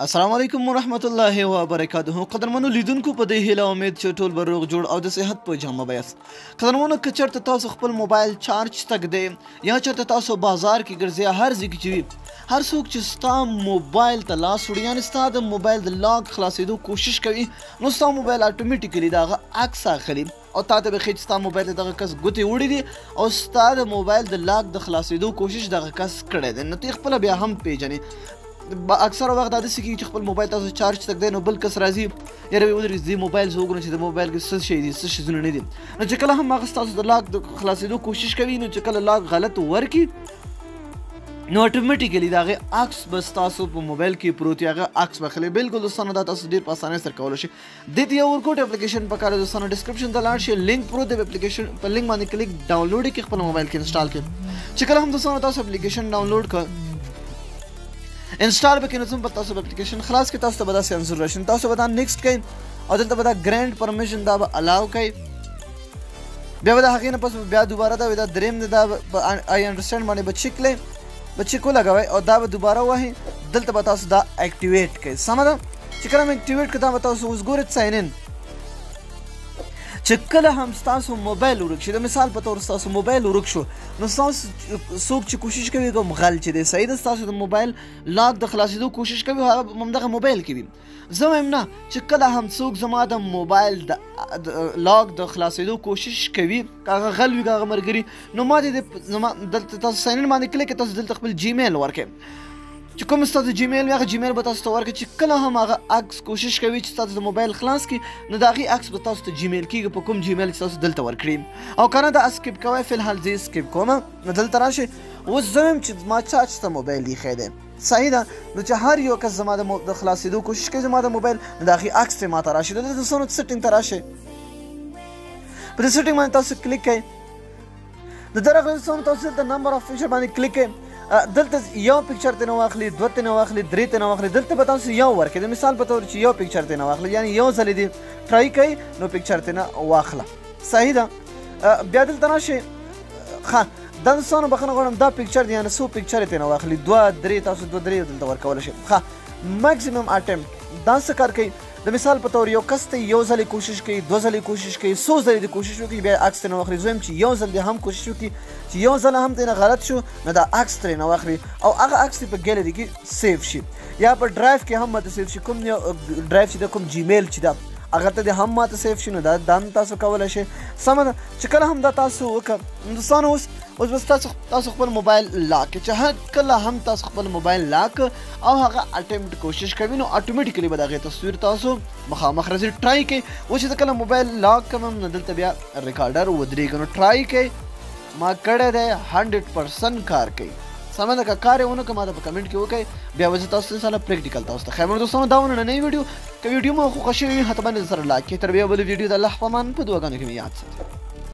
السلام علیکم ورحمت الله وبرکاته. قدرمنو لیدونکو، په دې هیله امید چې ټول به روغ جوړ او د صحت په جامه به یاست. قدرمنو، که چېرته تاسو خپل موبایل چارج ته ږدئ یا چېرته تاسو بازار کې ګرځئ، هر ځای کې چې وي، هر څوک چې ستا موبایل ته لاس وړي، یعنې ستا د موبایل د لاک خلاصېدو کوشش کوي، نو ستا موبایل automatically د هغه عکس اخلي او تا ته به ښیي چې ستا موبایل ته دغه کس ګوتې وړي دي او ستا د موبایل د لاک د خلاصېدو کوشش دغه کس کړی دی. نو ته یې خپله بیا هم پېژنې. اکثره وخت دا داسې کېږي چې خپل موبایل تاسو چارج ته ږدئ، نو بل کس راځي، یاره وایي ودرېږئ، دې موبایل زه وګورم چې د موبایل کې څه شی دي، څه شیزونه نه دي. نو چې کله هم هغه ستاسو د لاک د خلاصېدو کوشش کوي، نو چې کله لاک غلط ورکړي، نو automatically د هغې عکس به ستاسو په موبایل کې پروت وي، هغه عکس به اخلي. بالکل دوستانو، دا تاسو ډېر په اسانۍ سره کولی شئ. دې ته یو ورکوټ اپلیکیشن پکار دی. دوستانو، description ته لاړ شئ، لینک پروت دی، اپلیکیشن په لینک باندې click، download یې کړئ، خپل موبایل کې install کړئ. چې کله هم دوستانو تاسو اپلیکیشن ډاونلوډ کړئ، install به کړئ، نو څومره تاسو به اپلیکیشن خلاص کړئ، تاسو ته به داسې انځور راشي. تاسو به دا next کړئ او دلته به دا grant permission دا به allow کړئ. بیا به د هغې نه پس بیا دوباره دا دریم دی، دا I understand باندې به چک کړئ، به چک ولګوئ او دا به دوباره وهئ. دلته به تاسو دا activate کړئ. سمه ده؟ چې کله هم activate کړئ، دا به تاسو اوس ګورئ sign in. چې کله هم ستاسو موبایل ورک شي، د مثال په تور ستاسو موبایل ورک شو، نو ستاسو څوک چې کوشش کوي، کوم غل چې دی، صحیح ده، ستاسو د موبایل لاک د خلاصېدو کوشش کوي، هغه همدغه موبایل کې وي. زه وایم نه، چې کله هم څوک زما د موبایل د لاک د خلاصېدو کوشش کوي، که هغه غل وي، که هغه ملګري، نو ما دې زما دلته تاسو sign in باندې click، تاسو دلته خپل جیمیل ورکړئ، چې کوم ستاسو جیمیل وي هغه جیمیل به تاسو ته ورکړي. چې کله هم هغه عکس کوشش کوي چې ستاسو د موبایل خلاص کړي، نو د هغې عکس به تاسو ته جیمیل کېږي په کوم جیمیل چې تاسو دلته ورکړي. او که نه، دا skip کوئ. فی الحال زه skip کوم. نو دلته راشئ. اوس زه وایم چې ما چارج ته موبایل ایښی دی، صحیح ده؟ نو چې هر یو کس زما د خلاصېدو کوشش کوي زما د موبایل، نو د هغې عکس ته ماته راشي. دلته دوستانو setting ته راشئ، په دې setting باندې تاسو کلیک کړئ. د درغه دوستانو تاسو دلته number of picture باندې کلیک کړئ. دلته یو picture ته نه واخلي، دوه ته نه واخلي، درې ته نه واخلي، دلته به تاسو یو ورکړئ. د مثال په تور چې یو picture ته نه واخلي، یعنی یو ځل دې try کوي نو picture ته نه واخله، صحیح ده؟ بیا دلته راشئ. ښه، دا دوستانو بخښنه غواړم، دا picture دی، یعنی څو picture ته نه واخلي، دوه درې، تاسو دوه درې دلته ورکولی شئ. ښه، maximum attempt دا څه کار کوي؟ د مثال په تور یو کس ته یو ځلې کوشش کوي، دوه ځلې کوشش کوي، څو ځلې دې کوشش وکړي، بیا عکس ترې نه واخلي. زه وایم چې یو ځل دې هم کوشش وکړي، چې یو ځل هم ترې نه غلط شو، نو دا عکس ترې نه واخلي او هغه عکس دې په ګیلري کې save شي یا په ډرایو کې هم ماته save شي، کوم یو ډرایو چې ده، کوم جیمیل چې ده، هغه ته دې هم ماته save شي. نو دا هم تاسو کولی شئ. سمه ده؟ چې کله هم دا تاسو وکړه دوستانو، اوس بس تاسو خپل موبایل لاک، چې هر کله هم تاسو خپل موبایل لاک او هغه attempt کوشش کوي، نو automatically به د هغې تصویر تاسو مخامخ راځي. try کړئ. اوس چې کله موبایل لاک کوم، نو دلته بیا recorder ودرېږي. نو try کړئ، ما کړی دی، 100% کار کوي. سمه ده؟ که کار یې ونه کړ، ما ته په comment کې وکړئ، بیا به زه تاسو سره practical تاسو ته ښیم. دوستانو، دا وه نننۍ ویډیو. که ویډیو مو خوښه شوې وي، حتما دې سره like کړئ. تر بیا بلې ویډیو، د الله په امان، په دعاګانو کې مې یاد ساتئ.